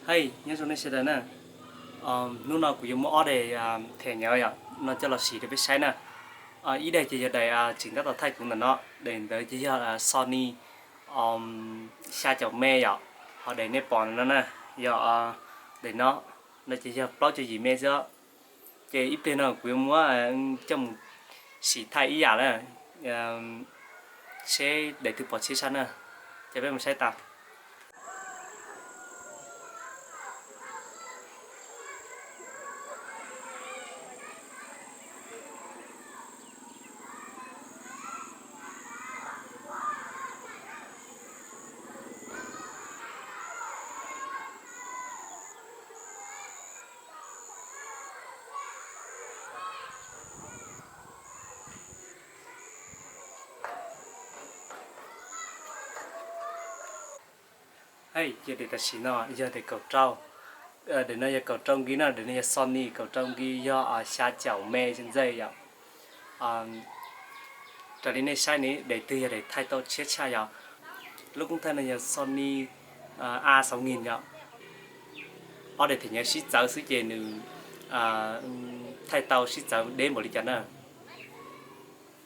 Hej, nyob zoo nej sawv daws na. Hnub no kuv yuav muab ob daim thẻ nhớ yom no coj los sim rau peb saib na. Ib daim ces yog daim tseem tab tom thaij kuv ntawm no, daim ntawd ces yog Sony xya caum me yom, ho daim nej pom no na, yog daim no, no ces yog plaub caug yim me xwb. Ces ib pliag no kuv yuav muab coj mus sim thaij ib yam na, seb daim twg pom tsheb tshaj na, ces peb mus saib tas. Hej, ces daim tam sim no yog daim kaum rau, daim no yog kaum rau nki na, daim no yog Sony kaum rau nki, yog xya caum me ntxej yom. Raws li nej saib ne, daim twg yog daim thaij tau tsheb tshaj yom. Lub koob thaij no yog Sony A sáu nghìn yom. Ob daim thẻ nhớ sib txawv xwb ces nws thaij tau sib txawv deb npaum li cas na.